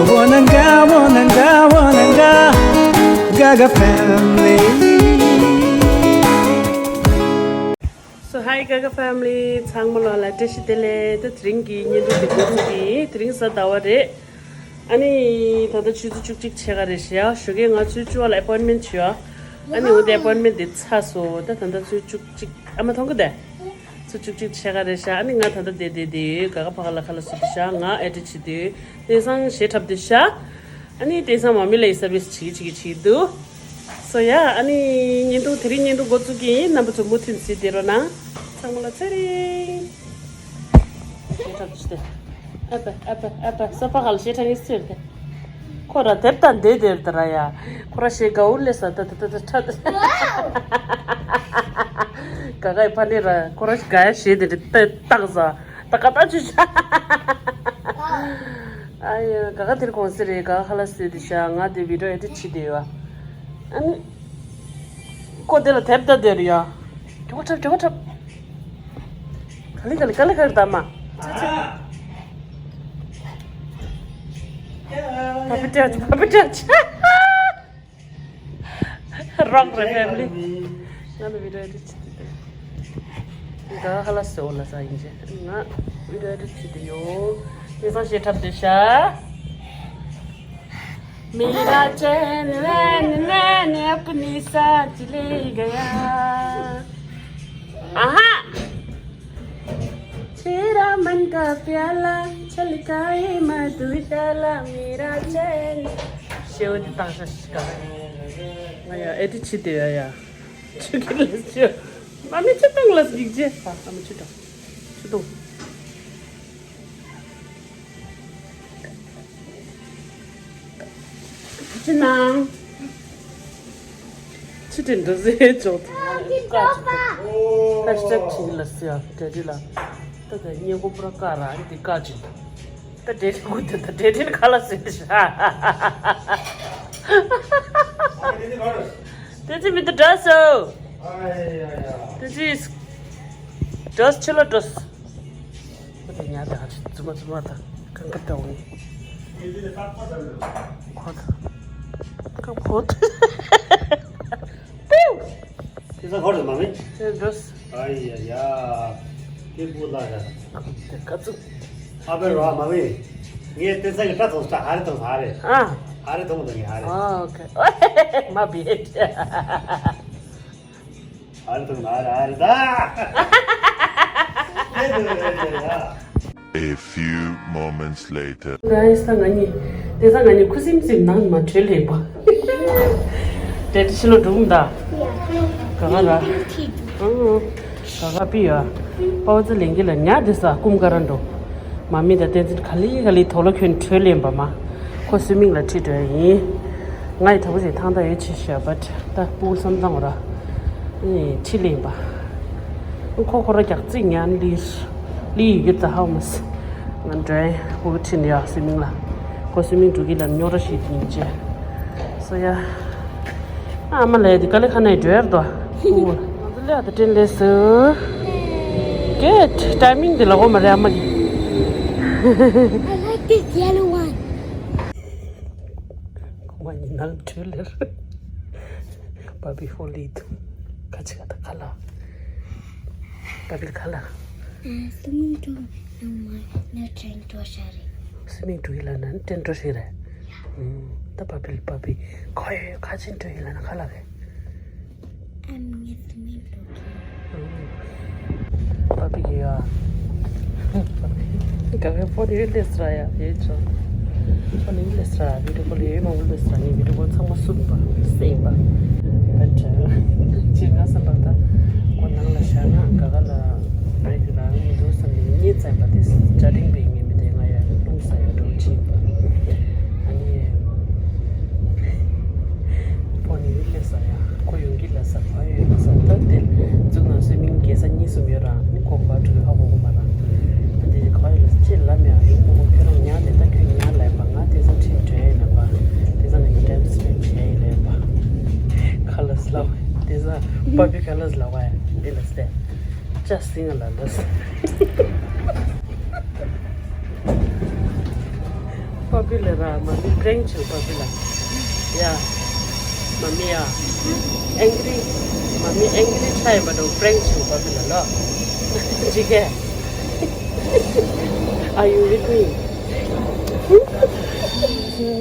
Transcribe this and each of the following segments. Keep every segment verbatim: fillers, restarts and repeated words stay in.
Wananga, wananga, wananga, Gaga family. So hi Gaga family, ཚང་མ་ལོ་ལ་བཀྲ་ཤིས་བདེ་ལེགས། ད་དེ་རིང་གི་བརྙན་ཐུང་འདི་འགོ་ཚུགས་ཀྱི་ཡིན། དེ་རིང་གཟའ་ཟླ་བ་རེད། ཨ་ནི་ད་ལྟ་ཆུ་ཚོད་བཅུ་གཅིག་ཕྱེད་ཀ་རེད་ཤག་ཡ། ཞོགས་ཀས་ང་ཆུ་ཚོད་བཅུ་པ་ལ་ཨེ་པོའིན་མེན་ཊི་བྱོས་ཡ། ཨ་ནི་འོ་དེ་ཨེ་པོའིན་མེན་ཊི་དེ་ཚར་སོང་། ད་ད་ལྟ་ཆུ་ཚོད་བཅུ་གཅིག་ཨ་མ་མཐོང་གི་དེ། ཆུ་ཚོད་བཅུ་གཅིག་ཕྱེད་ཀ་རེད་ཤག་ཨ་ནི་ང་ད་ལྟ་བསྡད་བསྡད་དེ་ག་ག་ཕ་ག་ལ་ཁ་ལག་བཟོས་བསྡད་ཤག་ང་ཨེ་ཌི་ཊི་བྱེད་དུས་དེང་སང་གཞས་འཁྲབ་བསྡད་ཤག་ཨ་ནི་དེང་སང་མ་མི་ལ་ཡི་སར་བི་སི་བྱེད་ཀྱི་བྱེད་ཀྱི་བྱེད་ཀྱི་འདུག་སོ་ཡ། ཨ་ནི་བརྙན་ཐུང་དེ་རིང་བརྙན་ཐུང་འགོ་བཙུགས་ཀྱི་ཡིན། རྣམ་པ་ཚོ་མུ་མཐུད་གཟིགས་བསྡད་རོགས་གནང་། ཚང་མ་ལ་ཚེ་རིང་། གཞས་འཁྲབ་བྱེད་དེ། ཨ་པ་ཨ་པ་ཨ་པ་སོ་ཕ་ག་ལ་གཞས་འཁྲབ་ངེས་ཟེར་ཏེ། ཁོ་ར་དེབ་དང་འདི་དེར་དེ་ར་ཡ། ཁོ་ར་ཞེ་དགའ་བོ་ལས་ས་ད་ད་ད་ད་ཁྲ། ག་ག་ཡི་ཕ་ནི་ར་ཁོ་ར་ཞེ་དགའ་ཡ་ཞེ་དེ་དེ་ཏག་ས་ད་ག་ད་ཆུ་ཆ། ཨ་ཡ་ག་ག་དེར་གོང་སེ་རེད། ག་ག་ལ་སེ་དེ་ཤ་ང་དེ་བི་ཌིའོ་ཨེ་ཌི་ཊི་བྱེད་དེ་ཡོད། ཨ་ནི་ཁོ་དེ་ལ་དེབ་ད་དེར་ཡ། གྲོད་ཁོག་འཁྲབ་གྲོད་ཁོག་འཁྲབ། ག་ལེ་ག་ལེ་ག་ལེ་ག་ལེ་ད་མ། ཆ་ཆ། ཕ་པི་ཏྲ་ཆ་ཕ་པི་ཏྲ་ཆ། རོགས་རེ་ཕེ་མི་ལི། ང་ལ་བི་ཌིའོ་ཨེ་ཌི་ཊི་བྱེད་དེ། ད་ཧ་ལ་སེ་འོ་ལ་ས་ཡིན་ཅེ། ང་བི་ཌིའོ་ཨེ་ཌི་ཊི་བྱེད་དེ་ཡོད། དེང་སང་གཞས་འཁྲབ་བསྡད་ཤག मेरा चैन रैन रैन अपनी सांस ले गया। आहा। तेरा मन का प्याला छलकाए मधुशाला मेरा चैन। ཞེས་འོ་འདི་བཏང་ཤག་ཤི་ཀ་ང་ཡ་ཨེ་ཌི་ཊི་བྱེད་དེ་ཡ་ཡ། ཆུ་ཁྱེར་ལ་ཆུ། མ་མི་ཆུ་བཏང་ལ་སྒྱིག་རྗེ། ཨ་མ་ཆུ་བཏང་། ཆུ་བཏང་། ཅི་ན། ཅི་དྲན་འགྲོ་ཟེར་ཅོག་ཏུ། ཀ་ཅིག་ཏུ། ཧེ་ཤི་ཊེག་ཁྲིད་ལ་སི་ཡ་དྲ་འདི་ལ། ད་ག་སྙན་གོ་པུ་ར་ཀ་ར་འདི་ཀ་ཅིག་ད་དྲ་འདི་གུ་དེ་ད་དྲ་འདི་ཁ་ལ་སི་ཤ། དེ་ཅི་མི་འདུག་འདྲ་སོ། དེ་ཅི་འདྲ་ཆི་ལ་འདྲ། ཁོ་དེ་ཉལ་དང་ཅི་རྫུན་མ་རྫུན་མ་དང་གང་ག་དང་། ཁོ་དང་། ཁོ་དང་། དེ་ས་ཧོར་དུ་མ་མེད། དེ་འགྲོ། ཨ་ཡ་ཡ། དེ་བུ་ལ་ཡ། དེ་ཀ་ཙུག་ཨ་བེ་རོ་མ་མེད། ངས་དེ་ས་གི་ཏྲ་ཐོང་ས་ཨ་རེ་ཐོང་ས་ཨ་རེ། ཨ། ཨ་རེ་ཐོང་དང་ངས་ཨ་རེ། ཨ་ཨོ་ཁེ། མ་བི་ཨེ། ཨ་རེ་ཐོང་ཨ་རེ་ཨ་རེ་ད། དེ་དེ་རེ་རེ་ཡ། A few moments later. Guys, ད་ང་གཉིས། དེ་ས་ང་གཉིས་ཁུ་སིམ་སིམ་ནང་མ་བྲོས་ལེན་པ། དེ་དེ་ཕྱི་ལོ་འགྲོ་འམ་ད། ག་ག་ར། ཨང་། ག་ག་པི་ཡ། པའོ་ཙི་ལེན་གི་ལ་ཉ་དེ་ས་ཀུམ་ཀ་ར་འགྲོ། མ་མི་ད་བསྟན་འཛིན་ག་ལི་ག་ལི་དོ་ལོ་ཁྱོད་བྲོས་ལེན་པ་མ། ཁོ་སུའི་མིང་ལ་ཁྲིད་འགྲོ་ཡ་ཡིན། ང་ཡི་ད་བུ་ཞིག་ཐང་ད་ཡོད་ཆེ་ཤ་བ་ད་སྤུ་གུ་བསམ་བཏང་བ་ར། ཁྲིད་ལེན་པ། ཁོ་ཁོ་ར་རྒྱག་རྩིས་ཉན་ལིར། ལི་ཡི་ཡུལ་དུ་ཧའོ་མོས། ང་འགྲོ་ཡིན་སྤུ་གུ་ཁྲིད་ནས་ཡོད་སུའི་མིང་ལ། ཁོ་སུའི་མིང་འགྲོ་གི་ལ་ཉོ་ར་ཞིག་ཡིན་ཅེ། སོ་ཡ། ཨ་མ་ལས་དེ་ག་ལེ་ཁ་ནས་འགྲོ་ཡར་དོ། སྤུ་གུ་ལ། ང་ཚོ་ལས་ཨ་ད་དྲན་ལས་སུ། Good. Timing དེ་ལ་འོ་མ་རེད་ཨ་མ་གི། I like this yellow one. ཁོ་མ་ཉིན་ནང་བྲོས་ལེར། པ་པི་ཧོ་ལི་དུ། ཁ་ཆེ་ཁ་ད་ཁ་ལ། པ་པི་ཁ་ལ། སུ་མིང་དུ་ནང་མ་ནི་དྲན་འགྲོ་ཤ་རེད། སུ་མིང་དུ་ཡི་ལ་ན་ནི་དྲན་འགྲོ་ཤ་རེད། ད་པ་པི་པ་པི་ཁ་ཡོད་ཁ་ཆེན་འགྲོ་ཡི་ལ་ན་ཁ་ལ་རེད། I'm with me, okay. པ་པི་གི་ཡ། ག་བའི་ཕོ་དེ་ལས་ར་ཡ་ཡེ་ཆོ། ཕོ་ནི་ལས་ར་བི་ཌིའོ་ཀོལ་ཡེ་མ་འུ་ལས་ར་ནི་བི་ཌིའོ་ཀོལ་ཚང་མ་སུབ་པ་སེ་པ། བེ་ཊར། ཅི་ང་བསམ་པ་ད་ཁོ་ནང་ལ་བཞག་ན་ག་ག་ལ་བེ་ཀི་རང་འདུག་བསམ་ནས་ངས་བཙལ་པ་དེ་ཇ་ཌིང་པེ་ངས་མི་དེ་ང་ཡ་རླུང་ས་ཡ་འགྲོ་ཅིག་པ། ཨ་ནི། ཕོ་ནི་ལས་ས་ཡ། ཁོ་ཡོང་གི་ལ་ས་ཕ་ཡོད་ལ་ས་ད་དེ་འཛུགས་ནང་སུའི་མིང་རྒྱལ་ས་གཉིས་གསུམ་ཡོད་ར་ནི་ཁོ་ག་འགྲོ་གི་ཧ་གོ་གོ་མ་ར། ཨ་དེ་ག་ཡོད་ལ་ཅི་ལ་མེ་ཨ་ཡོང་མོ་གོ་ཁྱོད་རང་ཉ་དེ་ད་ཁྱོད་ཉ་ལས་པ་ང་དེ་ས་ཁྲིད་བྲལ་ལས་པ་དེ་ས་ང་ཉི་ཊེམ་སི་པེན་བྱས་ལས་པ་ཁ་ལ་སི་ལ་བ་དེ་ས་པ་པི་ཁ་ལ་སི་ལ་བ་ཡ་དེ་ལ་སྟེ་ཅ་སི་ང་ལ་ལ་སི། པ་ ལ་ར་མ་མི་པྲེང་ཆུ་པ་བི་ལ། ཡ། མ་མི་ཡ། ཨེང་གི་རི། མ་མི་ཨེང་གི་རི་ཆ་ཡི་བ་དོ་པྲེང་ཆུ་པ་བི་ལ་ལོ། ཇི་གེ། Are you with me?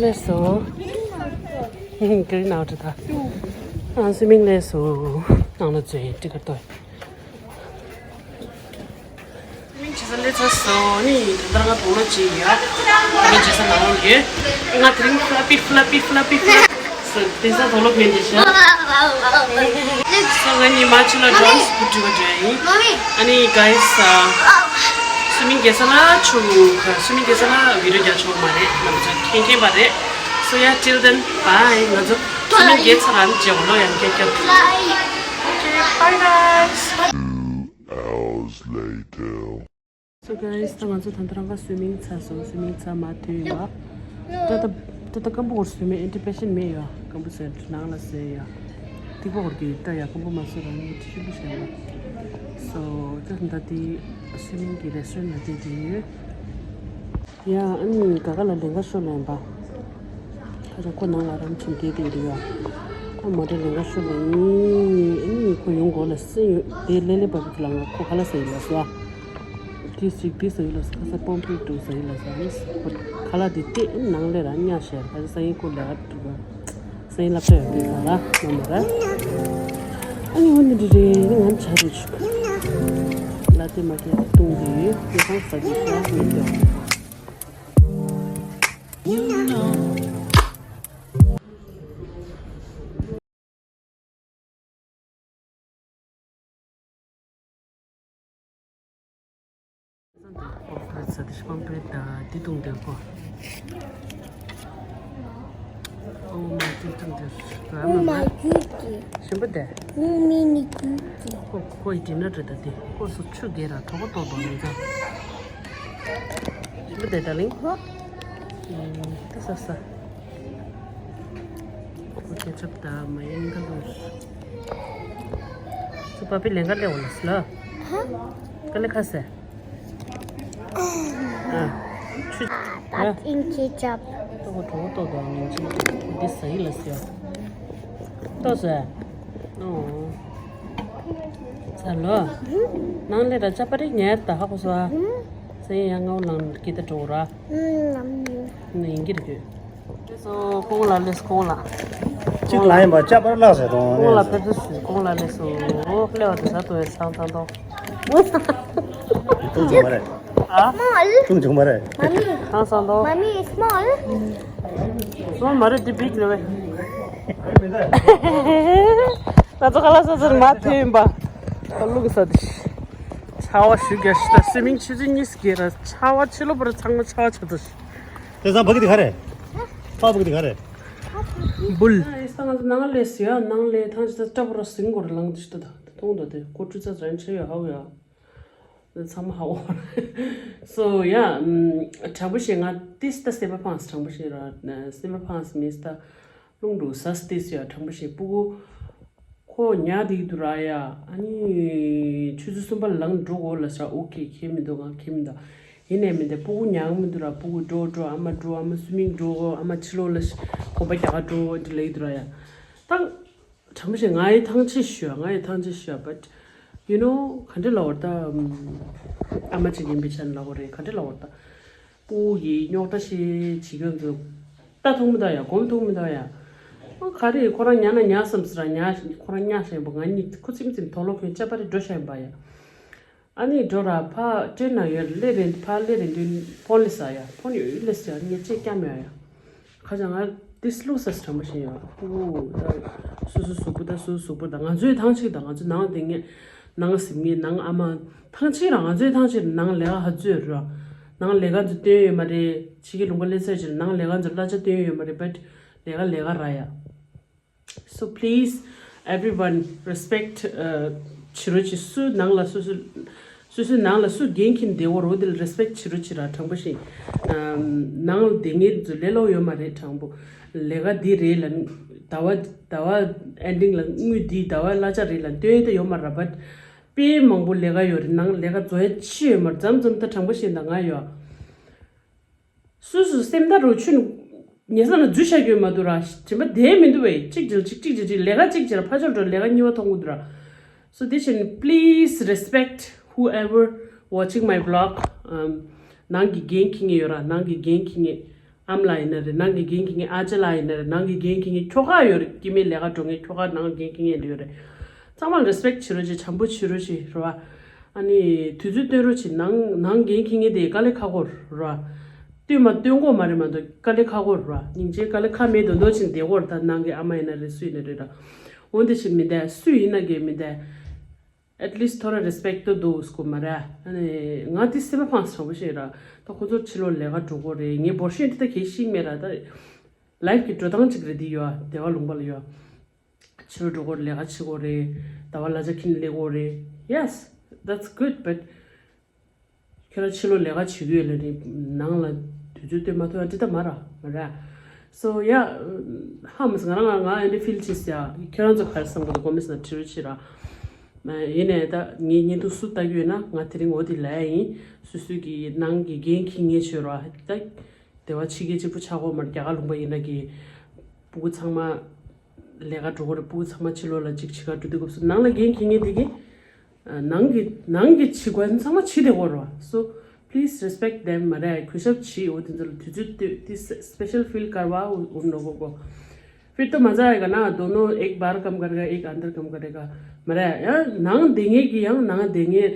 ལས་སོ། གི་རི་ནའོ་ཏྲི་ད། ཨང་སི་མིང་ལས་སོ། ནང་ལ་ཛོ་ཡི་ཏི་ཀ་ཏོ། མིང་ཇི་ས་ལས་ཚ་སོ་ནི་ད་ང་དུང་ལོ་ཅི་ཡ། དུང་ལོ་ཇི་ས་ནང་ལོ་ཡོད། ང་དེ་རིང་ཕ་ལ་པི་ཕ་ལ་པི་ཕ་ལ་པི་ཕ་ལ། སོ་དེ་ས་དུང་ལོ་ཕན་ཏེ་ཤ། སོ་ང་ནི་མ་ཆུ་ལ་ཇོན་སི་བུ་ཀྲི་བ་ཇོ་ཡིན། ཨ་ནི་གའི་སི་ཨ། སུ་མིང་གེ་ས་ལ་ཆུ་སུ་མིང་གེ་ས་ལ་བི་རི་ཡོ་རྒྱ་ཆོག་མ་རེད། ང་ཚོ་ཁེན་ཁེན་པ་རེད། So yeah, till then, bye. ང་ཚོ་སུ་མིང་གེ་ཚ་རང་ཇེ་བོ་ལོ་ཡང་ཁེན་ཁེན། Okay, bye guys. Two hours later. So guys, ད་ང་ཚོ་ད་ལྟ་རང་ག་སུ་མིང་ཚ་སོང་། སུ་མིང་ཚ་མ་ཐོན་པ། ད་ད་ད་ད་སྐམ་པོ་བོར་སུ་མིང་ཨེན་ཊི་པེ་ཤན་མེད་ཡ། སྐམ་པོ་ཟེར་ནང་ལ་ཟེར་ཡ། ཐིག་པ་བོར་གི་ད་ཡ་སྐམ་པོ་མ་སུ་རང་ཉིད་ཤི་བུ་ཤ་ཡ། So ད་ད་དེ་སུ་མིང་གི་རེ་སི་ཊོ་རན་ལ་དེ་དེ་ཡོད། ཡ། ཨ་ནི་ག་ག་ལ་ལེན་ག་ཤོ་ལེན་པ། ཁ་ཅང་ཁོ་ནང་ལ་རང་ཁྱིམ་སྡེ་དེ་རེད་ཡ། ཨ་མ་དྲ་ལེན་ག་ཤོ་ལེན། ཨ་ནི་ཁོ་ཡོང་གོ་ལ་སེ་ཡོད་དེ་ལེ་ལེ་པ་ལ་ང་ཁོ་ཁ་ལ་ཟ་ཡི་ལ་སོ། དེ་ཞིག་དེ་ཟ་ཡི་ལ་སོ། ཁ་ས་པོམ་པི་ཏུ་ཟ་ཡི་ལ་སོ། ཨ་ནི་ཁོ་ཁ་ལ་དེ་དེ་ནང་ལེ་ར་ཉ་ཤེར་ཁ་ས་ཡིན་ཁོ་ལེ་ར་ཏུ་ག་སེ་ལབ་ཤ་ཡོད་དེ་ཟ་ར་མ་མ་ར། ཨ་ནི་འོ་ནི་འདི་རེད། ང་ཆ་རུ་ཆུག་ལ་དེ་མ་སྐྱེས་བཏུང་གི་ཡོད། དེ་ཁང་ས་གི་ཤ་མི་འདོད། ཨོ་ཕ་ས་དེ་ཤ་པམ་པེ་ད་དེ་བཏུང་འདོད་གོ། ཨོ་མ་དེ་བཏུང་འདོད། Oh my goodness. ཞིམ་པོ་དེ། ཨོ་མི་ནི་གུ་གི། ཁོ་ཁོ་ཡི་དྲིན་ན་རེད་ད་དེ། ཁོ་སུ་ཆུ་རྒྱས་ར་གྲོགས་པོ་ཏོག་ཏོག་མི་འདྲ། ཞིམ་པོ་དེ་ད་ལིང་ཧོ། ད་ས་ས། ཁོ་ཁེ་ཆབ་ད་མ་ཡིན་ག་ལུ། སུ་པ་པི་ལེན་ག་ལེ་འོ་ལ་སི་ལ། ཧ། ག་ལེ་ཁ་སེ། ཨ། ཆུ། ཨ། ཨིན་ཅི་ཅབ། ཏོ་གོ་གྲོགས་ཏོ་དོ་ཉིན་ཅི་འདི་ཟ་ཡི་ལ་སི་ཡ། ཏོ་ཟ། ཨོ། ཚ་ལོ། ནང་ལེ་ར་ཅ་པ་རི་ཉར་ད་ཧ་གོ་སོ་ཨ། ཟ་ཡི་ཡ་ངའོ་ལང་ཀི་ད་གྲོགས་ར། ནི་ཡིན་གྱི་རེད། སོ་ཁོང་ལ་ལས་ཁོང་ལ། གཅིག་ལ་ཡིན་པ་ཅ་པར་བརླག་ཟེར་དང་། ཁོང་ལ་ཕེབས་བསུ་ཞུ། ཁོང་ལ་ལས་སོ། ལས་བ་དེ་ས་ཏོ་ཡ་སང་ཐང་ཏོ། ཏུང་ཆུང་མ་རེད། ཨ། Small. ཏུང་ཆུང་མ་རེད། Mommy. སང་སང་ཏོ། Mommy is small. སོང་མ་རེད་དེ་བིག་རེད་བས། ང་ཚོ་ཁ་ལག་ཟ་ཟེར་མ་ཐོན་པ། ཁ་ལུག་ཟ་དེ། ཆར་པ་ཞུ་རྒྱ་ཞིག་ད་སུ་མིང་ཆུ་ཚོད་གཉིས་སུ་རྒྱས་ར་ཆར་པ་ཕྱི་ལོ་པར་ཚང་མ་ཆར་པ་ཆགས་ད་ཞིག་དེ་ཚང་ཕ་གི་དེ་ག་རེད། ཕ་ཕ་གི་དེ་ག་རེད། འབུལ། ཨ་ཡིས་ད་ང་ཚོ་ནང་ལས་ཟེར་ཡ་ནང་ལས་ཐང་ཆུ་ཚ་སྐྲ་བོ་ར་སིང་གོ་ར་ལང་དུ་ཤི་ད་ད་མཐོང་ད་དེ་ཀོ་ཀྲུ་ཚ་རན་ཆེ་ཡ་ཧའོ་ཡ། ཚང་མ་ཧའོ། སོ་ཡ། དྲང་པོ་བཤད་ང་ཏིས་ད་སེ་པ་ཕངས། དྲང་པོ་བཤད་ར་སེ་པ་ཕངས་མིས་ད་རླུང་འགྲོ་ས་སྟེ་སུ་ཡ་དྲང་པོ་བཤད་སྤུ་གུ། ཁོ་ཉལ་བསྡད་འདུག་ར་ཡ། ཨ་ནི་ཆུ་ཚོད་གསུམ་པ་ལངས་འགྲོ་དགོས་ལབ་ཤག་ཨོ་ཁེ་ཁེ་མི་འདུག་ང་ཁེ་མི་འདུག་ཡིན་ནའི་མི་འདུག་སྤུ་གུ་ཉལ་གི་མི་འདུག་ར། སྤུ་གུ་འགྲོ་འགྲོ་ཨ་མ་འགྲོ་ཨ་མ་སུ་མིང་འགྲོ་ཨ་མ་ཕྱི་ལོགས་ལ་གོམ་པ་རྒྱག་ག་འགྲོ་འདི་ལབ་ཀྱི་འདུག་ར་ཡ། ད་དྲང་པོ་བཤད་ང་ཡི་ཐང་ཆད་ཞུ་ཡ། ང་ཡི་ཐང་ཆད་ཞུ་ཡ། But you know ག་འདྲ་ལབ་དགོས་རེད་ད། ཨ་མ་གཅིག་ཡིན་པའི་ཆ་ནས་ལབ་དགོས་རེད། ག་འདྲ་ལབ་དགོས་རེད་ད། སྤུ་གུ་གི་རྙོག་དྲ་ཞིག་བྱེད་མཁན་ཚོ་ལྟ་ཐུབ་མི་འདུག་ཡ། གོམས་ཐུབ་མི་འདུག་ཡ། ཨོ་ག་རེ་ཁོ་རང་ཉལ་ན་ཉལ་བསམ་ཟེར་ར་ཉལ་ཁོ་རང་ཉལ་ཤེས་པ། ང་གཉིས་ཁུ་ཚིམ་ཚིམ་དོག་ལོ་ཁོན་ཅ་པ་རེ་འགྲོ་ཤེས་པ་ཡ། ཨ་ནི་འགྲོ་ར་ཕ་ཏྲེན་ན་ཡོད་ལེ་རེད། ཕ་ལེ་རེད་དུས་ཕོན་ལེ་ས་ཡ། ཕོན་ཡོད་ལེ་ས་ཡ། ངས་ཅེས་སྐྱམ་ཡ་ཡ། ཁ་ཅང་ང་ཏིས་ལུག་ས་སི་དྲང་པོ་ཤེས་ཡ། ཨོ་ད་སོ་སོ་གཟུགས་པོ་ད་སོ་སོ་གཟུགས་པོ་ད་ང་ཚོའི་ཐང་ཆད་ད་ང་ཚོའི་ནང་དེ་ངས་ནང་གཟིམ་ངེས་ནང་ཨ་མ་ཐང་ཆད་ར་ང་ཚོའི་ཐང་ཆད་ནང་ལས་ཀ་ཧ་ཚོད་ར། ནང་ལས་ཀ་ཚོ་སྟོན་ཡོད་མ་རེད། ཕྱི་གི་ལུང་པ་ལེ་ཚ་ཆེ་ནང་ལས་ཀ་ཚོ་གླ་ཆ་སྟོན་ཡོད་མ་རེད། བཊ་ལས་ཀ་ལས་ཀ་ར་ཡ། So please everyone respect བྱེད་རོགས་བྱེད། སུ་ནང་ལ་སོ་སོ་སོ་སོའི་ནང་ལ་སུ་འགན་འཁྱེར་བསྡད་ཡོད་རེད་དེ་ལ་རེ་སི་པེག་བྱེད་རོགས་བྱེད་ར། དྲང་པོ་བཤད། ནང་ལ་བསྡད་མཁན་ཚོ་ལས་སླ་པོ་ཡོད་མ་རེད། དྲང་པོ་ལས་ཀ་འདི་རེད་ལ། ཟླ་བ་ཟླ་བ་ཨེན་ཌིང་ལ་དངུལ་འདི་ཟླ་བ་གླ་ཆ་རེད་ལ་སྟོན་ཡ་ད་ཡོད་མ་རེད། བཊ་དཔེ་མང་པོ་ལས་ཀ་ཡོད་རེད། ནང་ལས་ཀ་བཟོ་ཡ་ཅི་ཡོད་མ་རེད། མཚམས་མཚམས་ད་དྲང་པོ་བཤད་ད་ང་ཡོད། སུ་སུ་སེམས་ད་རུ་ཆུན་ཉེ་ས་ན་འཛུལ་བྱ་རྒྱུ་མ་འདུག་ར། སྦྱིན་པ་དེ་མི་འདུག་བས། གཅིག་ཅིག་གཅིག་གཅིག་གཅིག་ལས་ཀ་གཅིག་ཅིག་ཕ་ཆོར་འགྲོ་ལས་ཀ་གཉིས་པ་མཐོང་གི་འདུག་ར། So this and please respect whoever watching my vlog. ནང་གི་འགན་འཁྱེར་མཁན་ཡོད་ར། ནང་གི་འགན་འཁྱེར་མཁན། ཨ་མ་ལགས་ཡིན་ན་རེད། ནང་གི་འགན་འཁྱེར་མཁན་ཨ་ཅག་ལགས་ཡིན་ན་རེད། ནང་གི་འགན་འཁྱེར་མཁན་ཁྱོ་ག་ཡོད་རེད། སྐྱེ་དམན་ལས་ཀ་འགྲོ་མཁན་ཁྱོ་ག་ནང་འགན་འཁྱེར་མཁན་ཡོད་རེད། ཚང་མ་རེ་སི་པེག་བྱེད་རོགས་བྱེད། བྱམས་པོ་བྱེད་རོགས་བྱེད་རེད་བ། ཨ་ནི་དུས་ཚོད་བཏོན་རོགས་བྱེད། ནང་ནང་འགན་འཁྱེར་མཁན་དེ་དཀའ་ལས་ཁག་པོ་རེད་བ། བསྟུན་མ་བསྟུན་དགོས་མ་རེད་མ་གཏོགས་དཀའ་ལས་ཁག་པོ་རེད་བ། སྙིང་རྗེ་དཀའ་ལས་ཁག་མེད་དོན་དོན་ཕྱིན་བསྡད་དགོས་རེད། ད་ནང་གི་ཨ་མ་ཡིན་ན་རེད། སུ་ཡིན་ན་རེད་ད། འོན་ཏེ་ཕྱིན་མི་འདས། སུ་ཡིན་ན་གལ་མི་འདས། At least ཐོ་ར་རེ་སི་པེག་ཏོ་དོ་སྐོ་མ་ར། ཨ་ནི་ང་དེ་སེམས་པ་ཕངས་སོང་བ་ཞིག་ར། ད་ཁོ་ཚོར་ཕྱི་ལོགས་ལས་ཀ་འགྲོ་དགོས་རེད། ངས་འབོར་ཤེས་དེ་ད་གལ་ཤེས་མེད་ར། ད་ལའིབ་ཀྱི་འགྲོ་སྟངས་གཅིག་རེད། དེ་ཡོད་བདེ་བ་ལུང་པ་ལ་ཡོད། ཕྱི་ལོགས་འགྲོ་དགོས་རེད། ལས་ཀ་བྱེད་དགོས་རེད། ཟླ་བ་གླ་ཆ་ཁྱེར་ནས་སླེབས་དགོས་རེད། Yes, that's good, but ཁྱེད་རང་ཕྱི་ལོགས་ལས་ཀ་བྱེད་ཀྱི་ཡོད་ལ་ནི་ནང་ལ་དུས་ཚོད་སྟོན་མ་ཐུབ་ཡ་འདི་ལྟ་མ་ར་མ་ར། So yeah, ཧ་མ་སི་ང་རང་ང་ང་ཨེ་འདྲ་ཕིལ་བྱེད་ཟེར་ཡ། ཁྱེད་རང་ཚོ་ག་རེ་བསམ་གི་འདུག་ཀོ་མེན་ཊི་ནང་བྲིས་རོགས་བྱེད་ར། ཡིན་ནའི་ད་ངའི་བརྙན་ཐུང་སུ་ལྟ་གི་ཡོད་ན་ང་དེ་རིང་འོ་དེ་ལབ་ཡ་ཡིན། སུ་སུ་གི་ནང་གི་འགན་འཁྱེར་མཁན་བྱོས་ར། ད་བདེ་བ་ཕྱི་རྒྱལ་གཅིག་པུ་ཆགས་དགོས་མ་རེད། རྒྱ་གར་ལུང་པ་ཡིན་ན་གི་སྤུ་གུ་ཚང་མ་ལས་ཀ་འགྲོ་དགོས་རེད། སྤུ་གུ་ཚང་མ་ཕྱི་ལོགས་ལ་གཅིག་བྱེད་ག་འགྲོ་དུས་སྐབས་སུ་ནང་ལ་འགན་འཁྱེར་མཁན་དེ་གི་ནང་གི་ནང་གི་བྱེད་སྒོ་ཚང་མ་བྱེད་བསྡད་དགོས་རེད་བ། So please respect them མ་རེད། གུས་ཞབས་བྱེད། འོ་དེ་ཚོ་ལ་དུས་ཚོད་སྟོན་དེ་སེ་སི་པེ་ཤལ་ཕིལ་ཀར་བ་འོ་འོ་ནོ་གོ་གོ། फिर तो मज़ा आएगा ना, दोनों एक बार काम करेगा, एक अंदर काम करेगा མ་རེད། ཡང་ནང་བསྡད་མཁན་གི་ཡང་ནང་བསྡད་མཁན་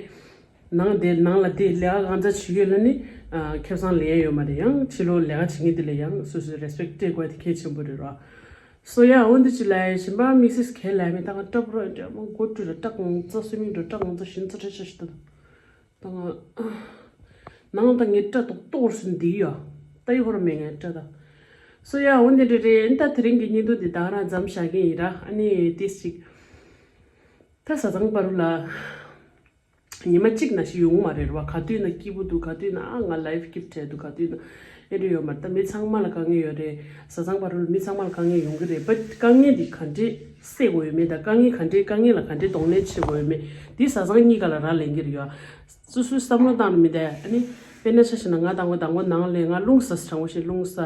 ནང་བསྡད་ནང་ལ་བསྡད་ལས་ཀ་གང་ཙམ་བྱེད་ཀྱི་ཡོད་ལ་ནི་ཨ་ཁེ་བཟང་ལེན་ཡ་ཡོད་མ་རེད། ཡང་ཕྱི་ལོགས་ལས་ཀ་བྱེད་མཁན་དེ་ལ་ཡང་སོ་སོའི་རེ་སི་པེག་སྤྲད་དགོས་དེ་གལ་ཆེན་པོ་རེད་ར། So yeah, འོ་འདི་ཅི་ལ་ཡ་ཞིམ་པ་དམིགས་བསལ་གལ་ལ་མི་ད་ང་སྐྲ་པོ་ར་འདྲ་མོ་མགོ་བཀྲུས་ར་སྐྲ་གང་ཙམ་སུ་མིང་འགྲོ་སྐྲ་གང་ཙམ་ཞིམ་ཙམ་ཁྲ་ཤ་ཞིག་ད་ད་ང་ནང་ད་ངའི་སྐྲ་ཏོག་ཏོག་རུ་སུ་འདི་ཡོད་ད་ཡོད་ཧོར་མེད་ངའི་སྐྲ་ད། So yeah, འོ་འདི་འདྲ་རེད། ད་དེ་རིང་གི་བརྙན་ཐུང་འདི་ད་རང་མཚམས་བཞག་གི་ཡིན་ར། ཨ་ནི་ཏིས་ཅིག་ད་བཟའ་ཚང་པ་རུ་ལ། ཉི་མ་གཅིག་ནང་བཞིན་ཡོང་མ་རེད་བ། ག་དུས་ན་སྐྱིད་པོ་འདུག་ག་དུས་ན་ཨ་ང་ལའིབ་སྐྱིད་བྲལ་འདུག་ག་དུས་ན་ཨེ་འདྲ་ཡོད་མ་རེད། ད་མི་ཚང་མ་ལ་དཀའ་ངལ་ཡོད་རེད། བཟའ་ཚང་བར་ལ་མི་ཚང་མ་ལ་དཀའ་ངལ་ཡོང་གི་རེད། བ་དཀའ་ངལ་འདི་ག་འདྲས་སེལ་དགོས་ཡོད་མེད་དང་དཀའ་ངལ་ག་འདྲས་དཀའ་ངལ་ལ་ག་འདྲས་གདོང་ལེན་བྱེད་དགོས་ཡོད་མེད་འདི་བཟའ་ཚང་གཉིས་ཀ་ལ་རག་ལས་ཀྱི་རེད་ཡ། སོ་སོའི་བསམ་བློ་བཏང་ནས་མི་བསྡད། ཨ་ནི་དཔེར་ན་ཆ་བཞག་ན་ང་དང་པོ་དང་པོ་ནང་ལས་ང་རླུང་ཟ་དྲང་པོ་ཞིག་རླུང་ཟ།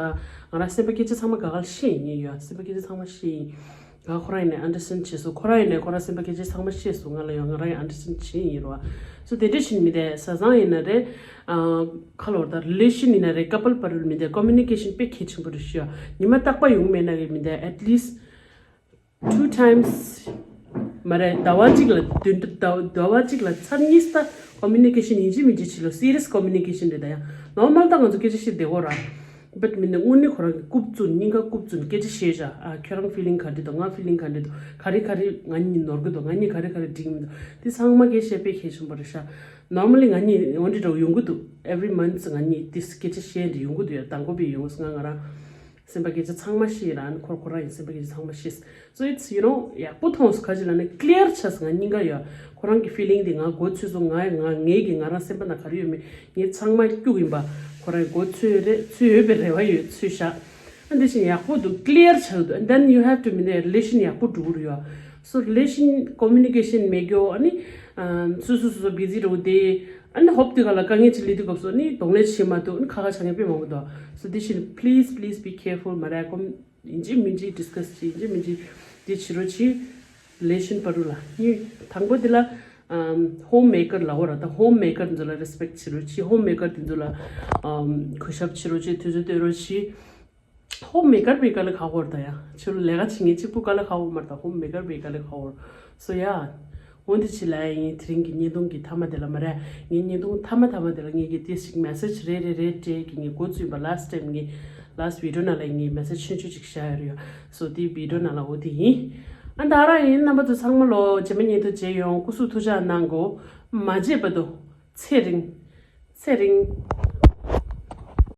ང་རང་སེམས་པ་སྐད་ཆ་ཚང་མ་ག་ག་ལ་བཤད་ཡིན་ཡ། སེམས་པ་སྐད་ཆ་ཚང་མ་བཤད་ཡིན། ང་ཁོ་རང་ཡིན་ནའི་ཨན་ཌར་སི་ཊེན་ཌ་བྱས་སོང་། ཁོ་རང་ཡིན་ནའི་ཁོ་རང་སེམས་པ་སྐད་ཆ་ཚང་མ་བཤད་སོང་ང་ལ་ཡང་། ང་རང་ཡང་ཨན་ཌར་སི་ཊེན་ཌ་བྱེད་ཡིན་རོ། སོ་དེ་འདྲ་བྱེད་མི་དེ་བཟའ་ཚང་ཡིན་ན་རེད། ཁ་ལོར་དང་རི་ལེ་ཤན་ཡིན་ན་རེད། ཀ་པལ་བར་ལ་མི་དེ་ཀོ་མུ་ནི་ཀེ་ཤན་དཔེ་གལ་ཆེན་པོ་རེད་ཤི་ཡ། ཉི་མ་རྟག་པ་ཡོང་མེད་ན་གི་མི་དེ་at least two times མ་རེད། ཟླ་བ་གཅིག་ལ་བདུན་ཟླ་ཟླ་བ་གཅིག་ལ་ཚར་གཉིས་ད་ཀོ་མུ་ནི་ཀེ་ཤན་ཡིན་གཅིག་མིན་གཅིག་བྱེད་ལོ། སི་རི་ཡས་ཀོ་མུ་ནི་ཀེ་ཤན་རེད། ད་ཡང་ནོར་མལ་ད་ང་ཚོ་སྐད་ཆ་བཤད་བསྡད་ཡོད་ར། བཊ་མི་ནི་དངོས་གནས་ཁོ་རང་གི་རྐུབ་བཙུགས་སྙིང་ག་རྐུབ་བཙུགས་སྐད་ཆ་བཤད་བཞག་ཨ་ཁྱོད་རང་ཕི་ལིང་ག་འདྲ་འདུག་ང་ཕི་ལིང་ག་འདྲ་འདུག་ག་རེ་ག་རེ་ང་གཉིས་ནོར་གི་འདུག་ང་གཉིས་ག་རེ་ག་རེ་འགྲིག་མི་འདུག་འདི་ཚང་མ་སྐད་བཤད་དཔེ་གལ་ཆེན་པོ་རེད་ཤག་ནོར་མལ་ལི་ང་གཉིས་འོ་འདྲ་འདྲ་ཡོང་གི་འདུག every month ང་གཉིས་འདི་སྐད་ཆ་བཤད་འདི་ཡོང་གི་འདུག་ཡ། དང་པོ་པའི་ཡོང་སོང་ང་ང་རང་སེམས་པ་སྐད་ཆ་ཚང་མ་བཤད་ར། ཁོ་ཁོ་རང་ཡིན་སེམས་པ་སྐད་ཆ་ཚང་མ་བཤད། So it's, you know, ཡག་པོ་མཐོང་སོང་། ག་ཅི་ལབ་ན་ཀླི་ཡར་ཆགས་སོང་། ང་སྙིང་ག་ཡོད། ཁོ་རང་གི་ཕི་ལིང་དེ་ང་མགོ་ཚོས་སོང་། ང་ང་ངེད་ཀྱི་ང་རང་སེམས་པ་ནང་ག་རེ་ཡོད་མེད་ངས་ཚང་མ་སྐྱུག་ཡིན་པ། ཁོ་རང་མགོ་ཚོས་རེད། ཚོས་ཡོད་པའི་རེ་བ་ཡོད། ཚོས་ཤག་ཨ་འདི་བཞིན་ཡག་པོ་འདུག་ཀླི་ཡར་ཆགས་འདུག And then you have to མི་ནས་རི་ལེ་ཤན་ཡག་པོ་འགྲོ་གི་རེད་ཡ། So relation communication མེད་རྒྱུ་ཨ་ནི་སོ་སོ་སོ་སོ་བི་ཛི་འགྲོ་དེ་ཨ་ནི་ཧོབ་དེ་ག་ལ་དཀའ་ངལ་ཅིག་སླེབས་དུས་སྐབས་སུ་ཨ་ནི་གདོང་ལེན་བྱེད་མ་ཐུབ། ཨ་ནི་ཁ་ཁ་བྱ་ངན་དཔེ་མང་པོ་འདུག So this is please, please be careful མ་རེད། ཀོམ་ཡིན་གཅིག་མིན་གཅིག་ཌིས་ཀ་སི་བྱེད། ཡིན་གཅིག་མིན་གཅིག་དེ་བྱེད་རོགས་བྱེད། རི་ལེ་ཤན་བར་དུ་ལ་ནི་དང་པོ་དེ་ལ་ཧོམ་མེ་ཀར་ལ་འོ་ར། ད་ཧོམ་མེ་ཀར་འདི་ལ་རེ་སི་པེག་བྱེད་རོགས་བྱེད། ཧོམ་མེ་ཀར་དེ་ཚོ་ལ་གུས་ཞབས་བྱེད་རོགས་བྱེད། དུས་ཚོད་སྟོན་རོགས་བྱེད། ཧོམ་མེ་ཀར་པའི་དཀའ་ལས་ཁག་པོ་རེད་ད་ཡ། ཕྱི་ལོགས་ལས་ཀ་བྱེད་མཁན་གཅིག་པུ་དཀའ་ལས་ཁག་པོ་མ་རེད་ད། ཧོམ་མེ་ཀར་པའི་དཀའ་ལས་ཁག་པོ་རེད། སོ་ཡ། འོ་འདི་ཅི་ལ་ཡིན། དེ་རིང་གི་བརྙན་ཐུང་གི་མཐའ་མ་དེ་ལ་མ་རེད། ངའི་བརྙན་ཐུང་མཐའ་མ་མཐའ་མ་དེ་ལ་ངས་ཀྱི་ཏིས་ཅིག་མེ་སེ་ཇི་རེ་རེ་རེ་སྤྲད་ཀྱི་ངས་འགོ་བཙུགས་པ། ལ་སི་ཊི་ཊེམ་ངས་ལ་སི་ཊི་བི་ཌི་ཡོ་ནང་ལ་ངས་མེ་སེ་ཇི་ཆུང་ཆུང་ཅིག་བཞག་ཡོད་རེད་ཡ། སོ་དེའི་བི་ཌི་ཡོ་ནང་ལ་འོ་དེ་ཡིན། ཨ་ད་རང་ཡིན། རྣམ་པ་ཚོ་ཚང་མ་ལོ་རྗེས་མ་བརྙན་ཐུང་མཇལ་ཡོང་། སྐུ་གཟུགས་ཐུགས་ཅག་གནང་གོ་མ་བརྗེད་པ་དུ། ཚེ་རིང་། ཚེ་རིང་།